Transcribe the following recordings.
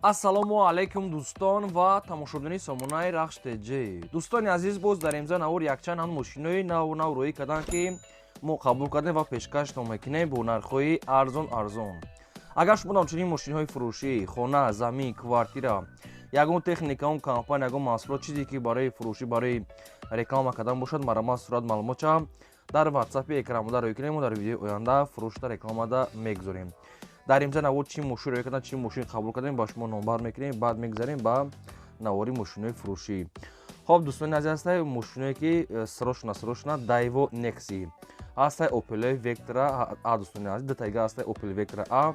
Ассалому алайкум, дӯстон ва тамошобинони сомонаи Рахш ТЖ. Дӯстони азиз, боз дар имза навор якчанд ҳам мошинои наву нав рӯӣ карданд, ки мо қабул кардем ва пешкаштон мекунем бо нархҳои арзон арзон. Агар шумо ҳамчунин мошинҳои фурӯшӣ, хона, замин, квартира, ягон техника, он компания, ягон маҳсулот, чизе ки барои фурӯшӣ, барои реклама кардан бошад, марҳамат, сурат, маълумотча дар ватсапи экранбуда рӯй кунем, мо дар видеои оянда фурӯшта, рекламада мегузорем. Дар имза навор чӣ мошин рӯй кардан, чӣ мошин қабул кардем, ба шумо номбар мекунем, баъд мегузарем ба навори мошинои фурӯшӣ. Хоб, дӯстони азиз, ҳастай мошиное ки срочно, срочно Дайво Некси ҳастай, Опел Вектра А. Дӯстони азиз, дутайга ҳастай Опел Вектра А,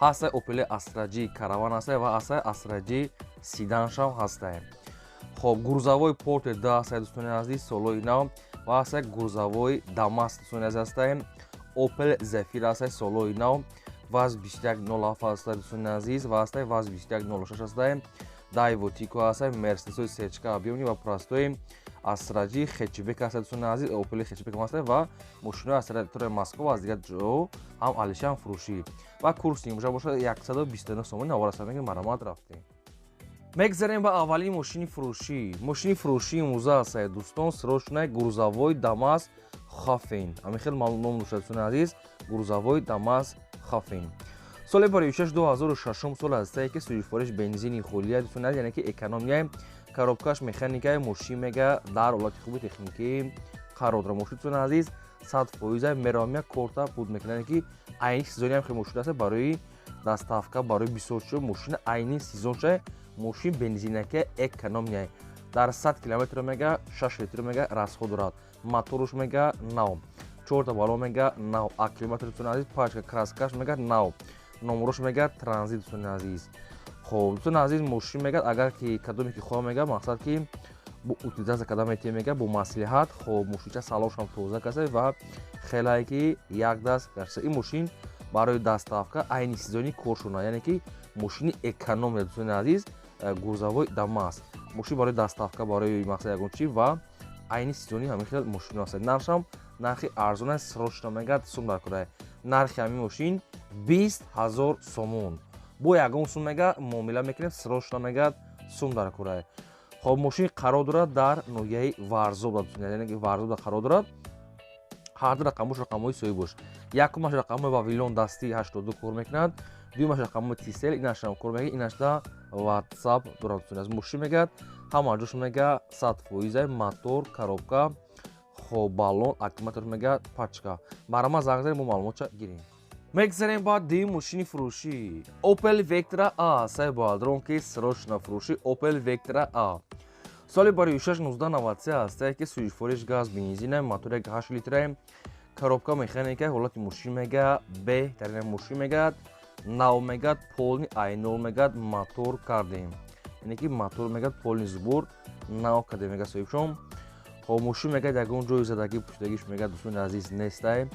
ҳастай Опел Астра Ҷи караван ҳастай ва ҳастай Астра Ҷи седаншам ҳастай. Хоб, грузовой Портер д ҳастай, дӯстони азиз, солои нав, ва ҳастай грузовой Дамас. Дӯстони азиз, ҳастай Опел Зефир, ҳастай солои нав, ВАЗ 2107 ҳастай, дӯстони азиз, ва ҳастай ВАЗ 2106 ҳастай, Дайво Тико ҳастай, Мерседесои сечка объёмный ва простой, Астра Ҷи хэтчбек ҳастай, дӯстони азиз, Опели хэтчбек ҳастай ва мошинои аз территорияи Москва ва аз дигар ҷо ҳам алишам фурӯшӣ. Ва курси имрӯза бошад 129 сомони. Навор аста мегӯем, марҳамат, рафтем. Мегзарем ба аввалин мошини фурӯшӣ. Мошини фурӯшии имрӯза ҳастай, дӯстон, срочный грузовой Дамас Хафен, ҳамин хел ном дошта, дӯстони азиз, грузовой Дамас Хафен, соли барои 2006 сол ҳастае, ки сӯзишвориш бензини холия, дӯстони азиз, яъне ки экономия, коробкаш механикаи. Мошин мега дар ҳолати хуби техникӣ қарор дорад. Мошин, дӯстони азиз, 100% меромия, корта буд мекунад, ки айни сезони ҳам хел мошин аст барои доставка, барои бисёр чиз. Мошина айни сезонша, мошин бензинака, экономия, дар 100 километр мега 6 литр мега расход дорад. Моторуш мега нав, чорта бало мега нав, аккумулятор, дӯстони азиз, пачка, краскаш мега нав, номерош мега транзит, дӯстони азиз. Хоб, дӯстони азиз, мошин мегӯяд, агар ки кадоме ки хоҳам, мега, мақсад ки бо утилизация карда метиҳем, мега, бо маслиҳат. Хоб, мошинча салоншам тоза каса ва хелае ки як даст гашта. Ин мошин барои доставка, айни сезони кор шуна, яъне ки мошини экономия, дӯстони азиз, грузовой Дамас, мошин барои доставка, барои мақсад ягон чи ва айни сезони ҳамин хел мошино аст. Нархшам нархи арзон аст, срочно мегӯяд, сум дар кора. Нархи ҳамин мошин 20 000 сомон, бо ягон сум мега муомила мекунем, срочно мегӯяд, сум дар кора. Хоб, мошин қарор дорад дар ноҳияи Варзоб, яъне ки Варзоб қарор дорад. Ҳарду рақамош рақамҳои соҳибош. Якумаш рақамҳои Вавилон дастӣ 82 кор мекунад, дуюмаш рақамҳои Тисел, инашам кор мекунад, инашда Ватсап дорад. Дӯстони азиз, мошин мегӯяд, ҳама ҷош мега 100%, мотор, коробка, хоб, баллон, аккумулятор мега пачка. Марҳамат, занг занед, мо маълумотча гирем. Мегзарем ба дуюм мошини фурӯшӣ. Опел Вектра А сай боалдрон, ки срочно фурӯшӣ. Опел Вектра А соли барои 1993 ҳастае, ки сӯзишвориш газ, бензина, мотор 8 литра, коробка механика. Ҳолати мошин мега беҳтарин, мошин мегӯяд нав, мегӯяд полный айнол, мегӯяд мотор кардем, яъне ки мотор мегӯяд полный сбор нав кардем, мегӯяд соҳибшон. Хоб, мошин мегӯяд ягон ҷои задагӣ, пуштагиш мегӯяд, дӯстони азиз, нестай.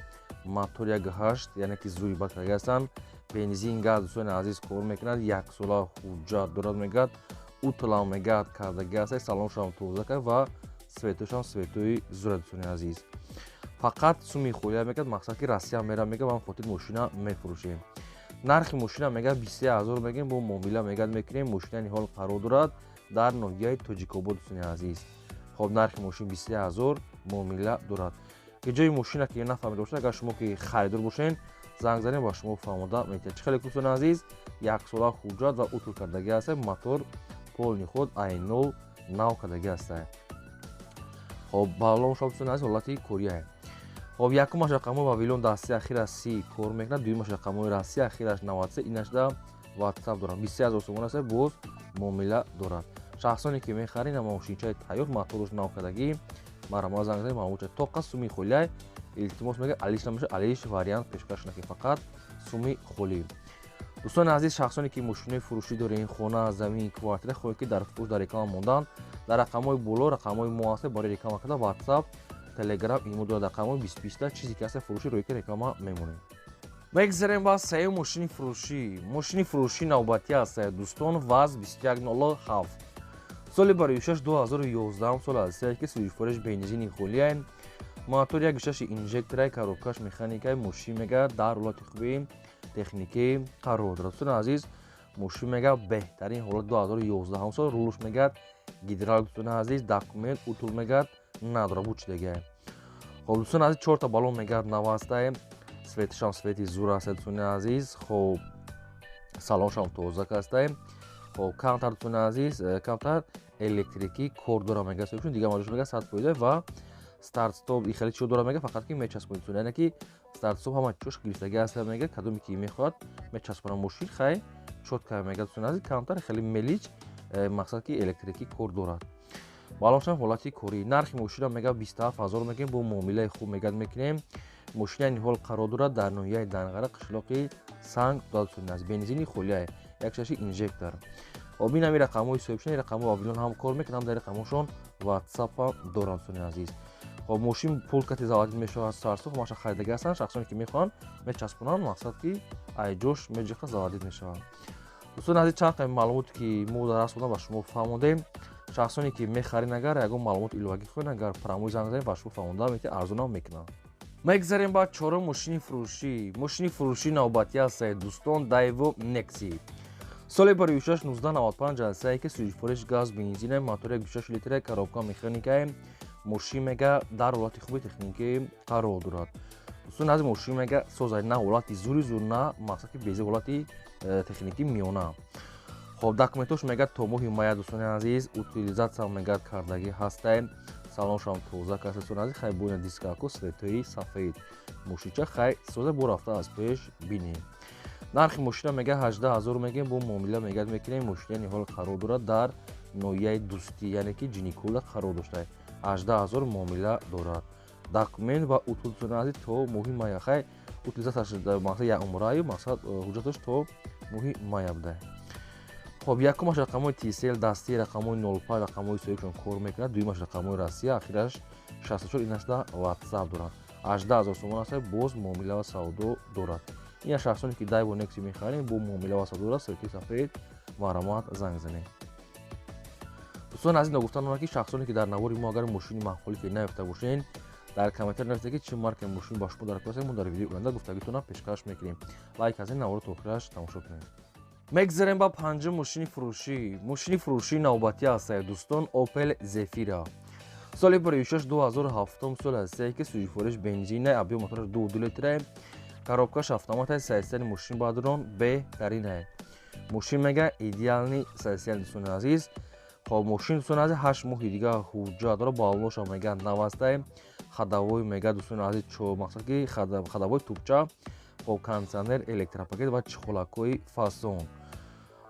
Мотор 1,8, яъне ки зури бад кардаги ҳастанд. Бензин, газ, дӯстони азиз, кор мекунад, яксола ҳуҷҷат дорад, мегӯяд утлам мегӯяд кардаги ҳастай, салоншам тоза кард ва светошам светои зура. Дӯстони азиз, фақат суми холия мегӯяд, мақсад ки Россия мера, мегӯяд, ба хотир мошина мефурӯшем. Нархи мошина мегӯяд 23 000 мегӯем, бо муомила мегӯяд мекунем. Мошина ниҳол қарор дорад дар ноҳияи Тоҷикобод, дӯстони азиз. Хоб, нархи мошин 23 000, муомила дорад. Ки ҷои мошина ки нафаҳмида бошад, агар шумо ки харидор бошед, занг занем, ба шумо фаҳмода метиҳад. Чӣ хеле, дӯстони азиз, яксола ҳуҷҷат ва утул кардагӣ ҳаст, мотор полный худ айнол нав кардагӣ ҳаста. Хоб, баллон шоб, дӯстони азиз, ҳолати кория. Хоб, якумаш рақамҳои Вавилон дасти, ахираш 30 кор мекунад, дуюмаш рақамҳои Россия, ахираш 93, инашда Ватсап дорад. 23 000 сомон аст, боз муомила дорад. Шахсоне ки мехаред мошинчаи тайёр, моторуш нав кардагӣ, марҳамат, занг занед, маълумотча. Тоқа суми холиай, илтимос, мега алиш намеша, алиш вариант пешкаш накунед, фақат суми холӣ. Дӯстони азиз, шахсоне ки мошинои фурӯшӣ доред, хона, замин, квартира, хоҳед ки дар фурӯш, дар реклама мондан, дар рақамҳои боло рақамҳои мо ҳаст барои реклама карда, Ватсап, Телеграм, имо дорад, рақамҳои бистбиста. Чизе ки ҳаста фурӯшӣ, рӯи ки реклама мемонем. Мегзарем ба сеюм мошини фурӯшӣ. Мошини фурӯшӣ навбатӣ ҳаст, дӯстон, ВАЗ 2107, соли барои 2011 сол ҳастае, ки сӯзишвориш бензини холия, мотор 1,6 инжекторай, коробкаш механикай. Мошин мега дар ҳолати хуби техникӣ қарор дорад. Дӯстони азиз, Мошин мега беҳтарин ҳолат 2011 сол, рулш мегад гидравлик, дӯстони азиз, документ утул мегад надора бучидага. Хоб, дӯстони азиз, чорта баллон мегад навастае, светишам свети зур аст, дӯстони азиз. Хоб, салоншам тоза кастае. Хоб, камтар, дӯстони азиз, камтар электрикӣ кор дора мега, чун дигар маҷош мега 100% ва старт стоп и хеле чио дора мега, фақат ки мечаспонед, яъне ки старт стоп ҳама чош гирифтагӣ аст мега, кадоме ки мехоҳад мечаспонад мошин, хай чётко мега, дӯстони азиз, камтар хеле мелич, мақсад ки электрикӣ кор дорад. Балоншам ҳолати корӣ. Нархи мошина мега 27 ҳазор мегем, бо муомилаи хуб мегад мекунем. Мошина ниҳол қарор дорад дар ноҳияи Данғара, қишлоқи Санг, дӯстони азиз, бензини холия, як шаши инжектор. Хоб, ин ҳами рақамҳои соҳибшуда, рақамҳои Вавилон ҳам кор мекунад, ҳам дар рақамҳошон WhatsApp ҳам доранд, дӯстони азиз. Хоб, мошин пул кати заводить мешавад, сарсух маша харидагӣ ҳастанд, шахсоне ки мехоҳанд мечаспонанд, мақсад ки айҷош меҷиха заводить мешавад. Дӯстони азиз, чанд қайм маълумоте ки мо дар раст ба шумо фаҳмондем. Шахсоне ки мехарин, агар ягон маълумот иловагӣ хоҳед, агар прямой занг занед, ба шумо фаҳмонда мети, арзонам мекунанд. Мегзарем ба чорум мошини фурӯшӣ. Мошини фурӯшӣ навбатӣ ҳастае, дӯстон, Дайво Некси. Соли 2006 1995 ҳастае, ки сӯзишвориш газ бензина, мотори 26 литра, коробка механикае. Мошин мега дар ҳолати хуби техникӣ қарор дорад. Дӯстони азиз, мошин мега соза, на ҳолати зури зур, на мақсад ки бези, ҳолати техникӣ миёна. Хоб, документош мега то моҳи мая, дӯстони азиз, утилизация мега кардагӣ ҳастае. Салоншам тоза каста, дӯстони азиз, хай буина дискаку светои сафед. Мошинча хай соза, бо рафта аз пеш бинем. Нархи мошина мега 18 ҳазор мегем, бо муомила мегад мекунем. Мошина ниҳол қарор дорад дар ноҳияи Дӯстӣ, яъне ки Ҷиникӯла қарор доштае. 18 ҳазор муомила дорад. Документ ва утул, дӯстони азиз, то моҳи мая. Хай, утилизатсияш мақсад як умраю, мақсад ҳуҷҷаташ то моҳи мая буда. Хоб, якумаш рақамҳои Тисел дастӣ, рақамҳои 05, рақамҳои соҳибшон кор мекунад, дуюмаш рақамҳои Россия, ахираш 64, инашда WhatsApp дорад. 18 ҳазор сомон аст, боз муомила ва савдо дорад. Ин шахсоне ки Дайво Некси мехарем, бо муомила ва савдо дорад, свети сафед, марҳамат, занг занед. Дӯстони азиз, ногуфта намонад, ки шахсоне ки дар навори мо агар мошини маъқулӣ ки наёфта бошед, дар комментар нависед, ки чӣ маркаи мошин ба шумо дар кор аст, мо дар видеои оянда гуфтагитонам пешкаш мекунем. Лайк аз ин наворо то охираш тамошо кунед. Мегзарем ба панҷум мошини фурӯшӣ. Мошини фурӯшии навбатӣ ҳастае, дӯстон, Opel Zafira. Соли 2006 2007 сол ҳастае, ки сӯзишвориш бензина, объём мотораш 2,2 литра, коробкаш автомат, состояни мошин бадрон беҳтаринае. Мошин мега идеальный состояни, дӯстони азиз. Хоб, мошин, дӯстони азиз, 8 моҳи дига ҳуҷҷат дорад, баллоношам мега навастае, ходовой мега, дӯстони азиз, мақсад ки ходовой тубча, хоб, кондитсионер, электропакет ва чехолакҳои фасон.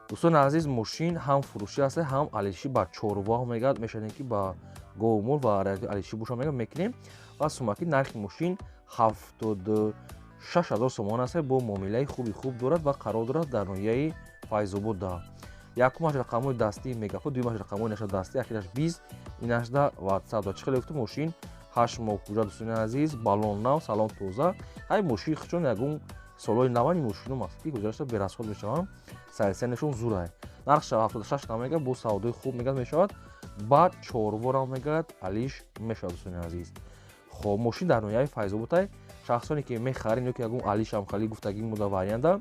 Дӯстони азиз, мошин ҳам фурӯшӣ аст, ҳам алишӣ ба чорвоҳ мегад мешавем, ки ба говмол ва алишӣ боша мега мекунем. Ва сумаки нархи мошин 76 ҳазор сомон аст, бо муомилаи хуби хуб дорад ва қарор дорад дар ноҳияи Файзобода. Якумаш рақамҳои дастии мегафон, дуюмаш рақамҳои наша дастӣ, ахираш 20, инашда WhatsApp дорад. Чӣ хеле гуфтам, мошин 8 моҳ ҳуҷҷат, дӯстони азиз, баллон нав, салон тоза. Ҳай мошин чун ягон солҳои навани мошино мақсад ки гузашта берасход мешаванд, состоянишон зурай. Нархш 76 мега, бо савдои хуб мегад мешавад, баъд чорворам мегад алиш мешавад, дӯстони азиз. Хоб, мошин дар ноҳияи Файзободай. Шахсоне ки мехарин ё ки ягон алишам хали гуфтагӣ муда варианта,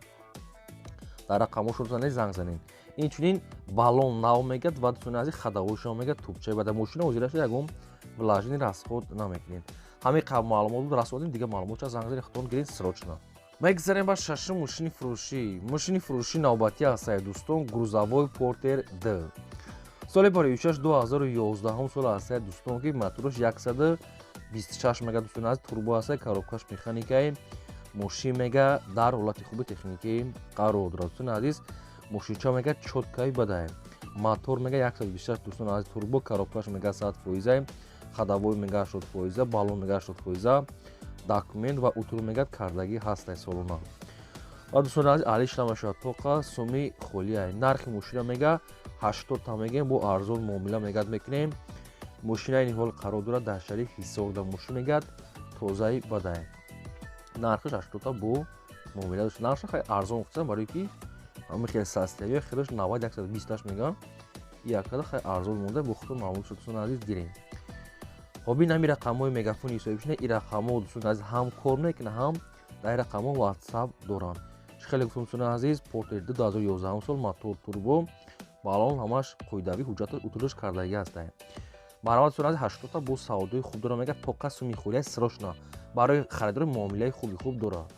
дар рақамҳошон занг занед. Инчунин баллон нав мегад ва, дӯстони азиз, ходовойшон мегад тубча ва дар мошина ҳозирашда ягон вложение расход намекунед. Ҳамин қабл маълумот буд, расонем, дигар маълумотча занг занед, худтон гиред срочно. Мегзарем ба шашум мошини фурӯшӣ. Мошини фурӯшӣ навбатӣ ҳастае, дӯстон, грузовой Портер Д. Соли 2006 2011 сол ҳастае, дӯстон, ки мотораш 126 мега, дӯстони азиз, турбо ҳастае, коробкаш механикае. Мошин мега дар ҳолати хуби техникӣ қарор дорад. Дӯстони азиз, мошинча мега чёткаи бадае. Мотор мега 126, дӯстони азиз, турбо, коробкаш мега 100 фоиза, ходовой мега 80 фоиза, баллон мега 80 фоиза, документ ва утул мегад кардагӣ ҳастай солона. Ва, дӯстони азиз, алиш намешавад, тоқа суми холиай. Нархи мошина мега 80 та мегем, бо арзон муомила мегад мекунем. Мошинаи ниҳол қарор дорад дар шаҳри Ҳисор, дар мошин мегад тозаи бадай. Нархаш 80 та бо муомила дошт. Нархша хеле арзон гуфтам, барои ки ҳамин хеле состояния хелеш 90 120 меган, якада хеле арзон монда, бо худтон маълум шуд, дӯстони азиз, гирем. Хоб, ин ҳамин рақамҳои мегафони ҳисобишина, ин рақамҳо, дӯстони азиз, ҳам кор мекунад, ҳам дар ин рақамҳо WhatsApp доранд. Хеле гуфтум, дӯстони азиз, Портер 2011 сол, мотор турбо, баллон ҳамаш қоидавӣ, ҳуҷҷаташ утулаш кардагӣ ҳастае. Марҳамат, дӯстони азиз, 80-та бо савдои хуб дора, мега тоқа суми холия, срочно барои харидори муомилаи хуби хуб дорад.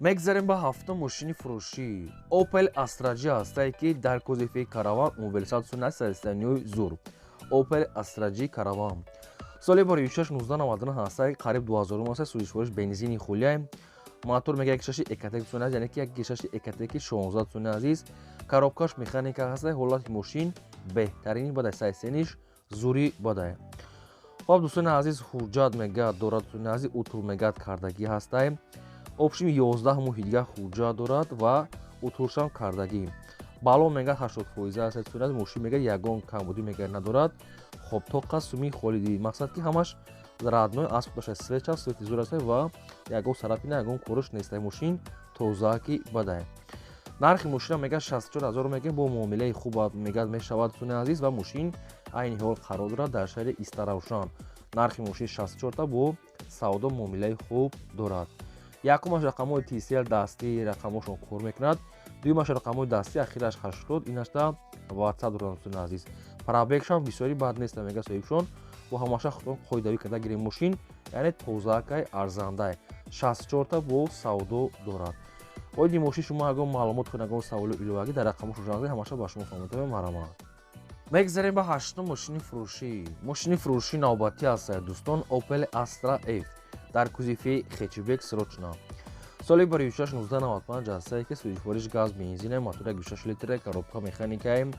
Мегзарем ба ҳафтум мошини фурӯшӣ. Opel Astra G ҳастае, ки дар кузови Караван универсал, дӯстони азиз, состоянияи зур. Opel Astra G Караван соли 2006 1999 ҳастае, қариб 2000 аст, сӯзишвориш бензини хулия, мотор мега як шаши Ecotec, дӯстони азиз, яъне ки як шаши Ecotec 16, дӯстони азиз, коробкаш механика ҳастае. Ҳолати мошин беҳтарини бадай, состояниш зури бадай. Хоб, дӯстони азиз, ҳуҷҷат мегӯяд дорад, дӯстони азиз, утул мегӯяд кардагӣ ҳастае. Общем, 11 моҳи дигар ҳуҷҷат дорад ва утулшам кардагӣ. Баллон мегӯяд 80% аст, дӯстони азиз. Мошин мегӯяд ягон камбудӣ мегӯяд надорад. Хоб, тоқа суми холидӣ, мақсад ки ҳамаш родной аз худаш, свет а свети зур аст ва ягон царапина, ягон кориш нест, мошин тозааки бадай. Нархи мошина мегӯяд 64 000 мегӯяд, бо муомилаи хуб мегӯяд мешавад, дӯстони азиз. Ва мошин айни ҳол қарор дорад дар шаҳри Истаравшан. Нархи мошин 64-та, бо савдо муомилаи хуб дорад. Якумаш рақамҳои Tcell дастӣ, рақамҳошон кор мекунад. Дуюмаш рақамҳои дастӣ, ахираш 80, инашта WhatsApp дорад, дӯстони азиз. Пробегшам бисёри бад нест, мега соҳибшон, бо ҳамаша худтон қоидавӣ карда гирем. Мошин яъне тозаакай, арзандай, 64-та, бо савдо дорад. Оиди мошин шумо ягон маълумот кунед, ягон саволу иловагӣ, дар рақамҳошон занг, ҳамаша ба шумо фаҳмода. Марҳамат. Мегзарем ба ҳаштум мошини фурӯшӣ. Мошини фурӯшӣ навбатӣ аст, дӯстон, Opel Astra F дар кузови хэтчбек, срочно, соли 2006 1995 ҳастае, ки сӯзишвориш газ бензине, мотор 6 литре, коробка механикае.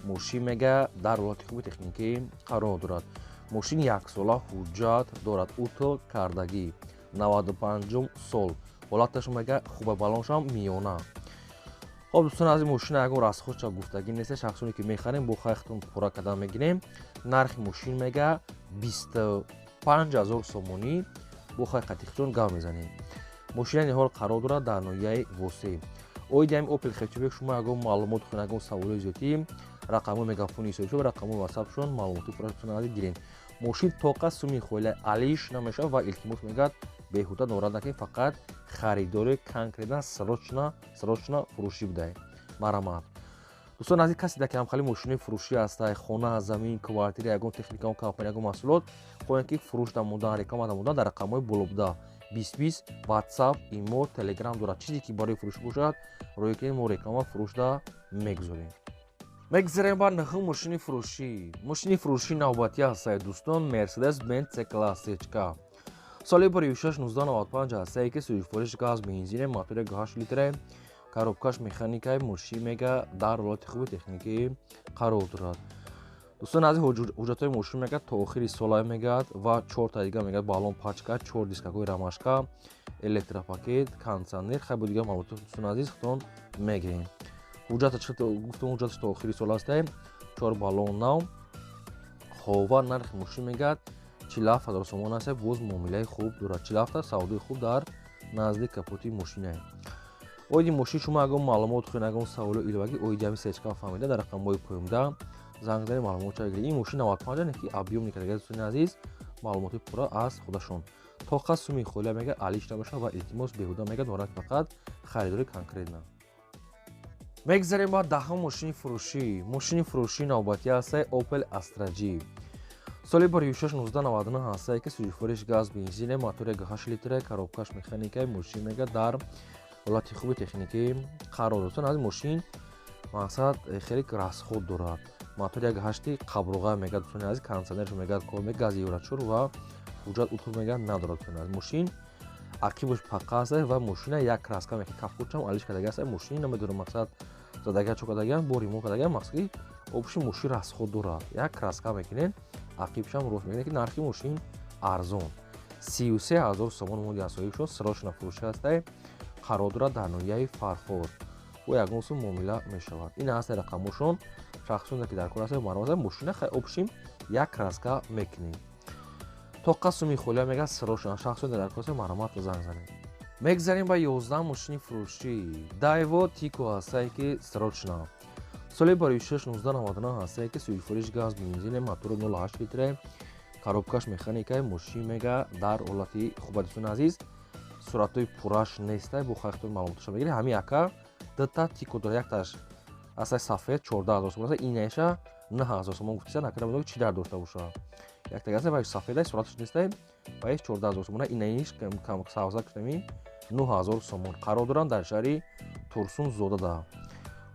Мошин мега дар ҳолати хуби техникӣ қарор дорад. Мошин яксола ҳуҷҷат дорад, утл кардагӣ, 95 сол. Ҳолаташ мега хуба, баллоншам миёна. Хоб, дӯстон, аз ин мошина ягон расходча гуфтагӣ нест. Шахсоне ки мехарем, бо хайхтон пурра карда мегирем. Нархи мошин мега 25 000 сомонӣ, бо хай қатиқҷон гап мезанем. Мошина ниҳол қарор дорад дар ноҳияи Восеъ. Оиди ҳамин Opel хэтчбек шумо ягон маълумот кунед, ягон саволои зиёдӣ, рақамҳои мегафони ҳисобшон, рақамҳои ватсапшон, маълумоти пурра гирем. Мошин тоқа суми хоила алиш намешавад ва илтимос мегӯяд, беҳуда норад накунед, фақат харидори конкретно срочно, срочно фурӯшӣ будай. Марҳамат, дӯстон азиз, касе дар ки мошинои фурӯшӣ ҳастай, хона, замин, квартира, ягон техника, компания, ягон маҳсулот хоҳем ки фурӯш намудан, реклама намудан, дар рақамҳои боло буда 20 20 WhatsApp, Имо, Telegram дорад. Чизе ки барои фурӯш бошад, рӯе ки мо реклама фурӯшда мегузорем. Мегзарем ба нӯҳум мошини фурӯшӣ. Мошини фурӯшӣ навбатӣ ҳастае, дӯстон, Mercedes Benz C класс Cчка соли 2006 1995 ҳастае, ки сӯзишвориш газ бензине, мотори 8 литре, коробкаш механикаи. Мошин мега дар ҳолати хуби техникӣ қарор дорад, дӯстон азиз. Ҳуҷҷатҳои мошин мега то охири сола мегӯяд ва чорта дига мегӯяд баллон пачка, чор дискакҳои рамашка, электропакет, кондитсионер, хай, бо дигар маълумоти, дӯстон азиз, худтон мегирем. Ҳуҷҷата гуфтам, ҳуҷҷаташ то охири сол ҳастае, чор баллон нав. Хова, нархи мошин мегӯяд 47 000 сомон аст, боз муомилаи хуб дорад. 47-та, савдои хуб дар назди капоти мошинае. Оиди мошин шумо ягон маълумот хоҳед, ягон саволу иловагӣ оиди ҳамин сечка фаҳмида, дар рақамҳои поёнда занг зани, маълумот ча гиред. Ин мошин 95 не ки объёмный кардага, дӯстони азиз, маълумоти пурра аз худашон. Тоқа суми холия мега алиш намешавад ва илтимос, беҳуда мега дорад, фақат харидори конкретно. Мегзарем ба даҳум мошини фурӯшӣ. Мошини фурӯшӣ навбатӣ ҳастае, Opel Astra G соли 2006 1999 ҳастае, ки сӯзишвориш газ бензине, мотори 8 литре, коробкаш механикаи. Мошин мега дар ҳолати хуби техникӣ қарор дорад. Аз мошин мақсад хеле расход дорад. Мотор як ҳашти қабруға мегӯяд, дӯстони азиз, кондитсионерш мегӯяд кор мегӯяд, гази евро 4 ва ҳуҷҷат утул мегӯяд надорад, дӯстони азиз. Мошин ақибаш пақа аст ва мошина як краска мекунад, капотчам алиш кардага аст. Мошин намедонам, мақсад задага чо кардагиам, бо ремонт кардагиам, мақсад ки общий мошин расход дорад. Як краска мекунед, ақибшам рост мекунед, ки нархи мошин арзон, 33 000 сомон моди аз соҳибшон, срочно фурӯшӣ ҳастай, қарор дорад дар ноҳияи Фархор, бо ягон сум муомила мешавад. Ин ҳаста рақамошон. Шахсоне ки дар кор ҳастанд, марҳамат. Мошина хай общим як краска мекунем, тоқа суми холия мегӯяд, срочно шахсоне дар кор ҳастанд, марҳамат, занг занед. Мегзарем ба 11 мошини фурӯшӣ. Daewoo Tico ҳастае, ки срочно, соли 2006 1999 ҳастае, ки сӯзишвориш газ бензине, мотори 08 литре, коробкаш механикаи. Мошин мега дар ҳолати хуба, дӯстони азиз. Суратҳои пурраш нестай, бо хайхтои маълумоташа мегиред. Ҳамин ака дута Тико дорад, якташ асай сафед 14 000 сомон аст, инаиша 9000 сомон гуфтисан. Ака намедонам, чӣ дар дошта боша. Яктага аст, вай сафедай, сураташ нестай, вай 14 000 сомон, инаиш савза кунами 9000 сомон. Қарор доранд дар шаҳри Турсунзодада.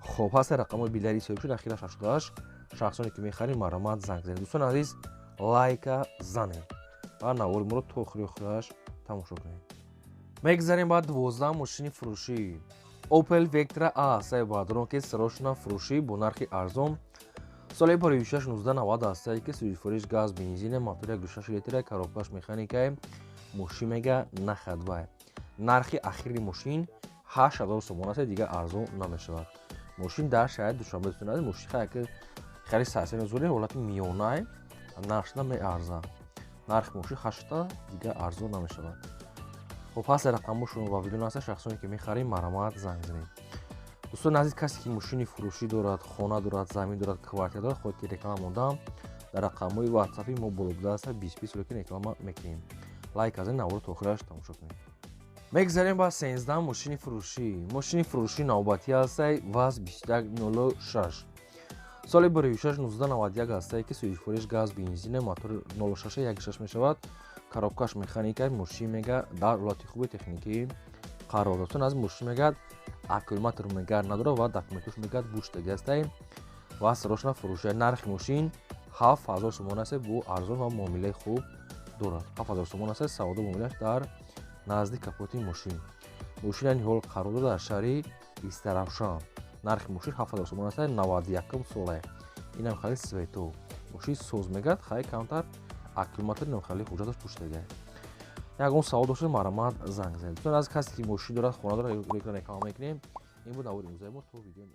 Хоб, ҳаста рақамҳои билари соҳиб шуд, ахираш 88. Шахсоне ки мехаред, марҳамат, занг занед. Дӯстони азиз, лайка занед ва навори моро то охири охираш тамошо кунед. Мегзарем ба 12 мошини фурӯшӣ. Opel Vectra A ҳастаи, бародарон, ки срочно фурӯшӣ бо нархи арзон. Соли 2006, 1990 ҳастае, ки сӯзишвориш газ, бензине, мотори 1,6 литра, коробкаш механикае. Мошин мега нахадвай. Нархи ахири мошин 8000 сомон аст, дигар арзон намешавад. Мошин дар шаҳри Душанбе. Дӯстони азиз, мошин хеле сарсени зуре, ҳолати миёнае, нархш намеарзад. Нархи мошин ҳашта, дигар арзон намешавад. Хоб, ҳаст рақамошон ва видео аст. Шахсоне ки мехарем, марҳамат, занг занед. Дӯстони азиз, касе ки мошини фурӯшӣ дорад, хона дорад, замин дорад, квартира дорад, хоҳед ки реклама мондам, дар рақамҳои ватсапи мо боло будааст, 20 20 ки реклама мекунем. Лайк аз ин наворо то охираш тамошо кунед. Мегзарем ба 13 мошини фурӯшӣ. Мошини фурӯшӣ навбатӣ ҳастай ВАЗ 2106, соли 2006, 1991 ҳастае, ки сӯзишвориш газ, бензине, мотори 06, 16 мешавад, коробкаш механика. Мошин мега дар ҳолати хуби техникӣ қарор дошт. Аз мошин мегӯяд, аккумулятор мегӯяд надорад ва документош мегӯяд буштаги ҳастай ва срочно фурӯша. Нархи мошин 7000 сомон аст, бо арзон ва муомилаи хуб дорад. 7000 сомон аст, савдо муомилаш дар назди капоти мошин. Мошин айни ҳол қарор дорад дар шаҳри Истаравшан. Нархи мошин 7000 сомон аст, 91-ум соле. Инам хеле свето мошин соз мегӯяд, хай камтар аккумулятор инам хеле ҳуҷҷаташ пуштага. Ягон савол доштед, марҳамат, занг занед. Дӯстон, аз касе ки мошин дорад, хона дорад, реклама мекунем. Ин буд навори имрӯзаи мо. То видео.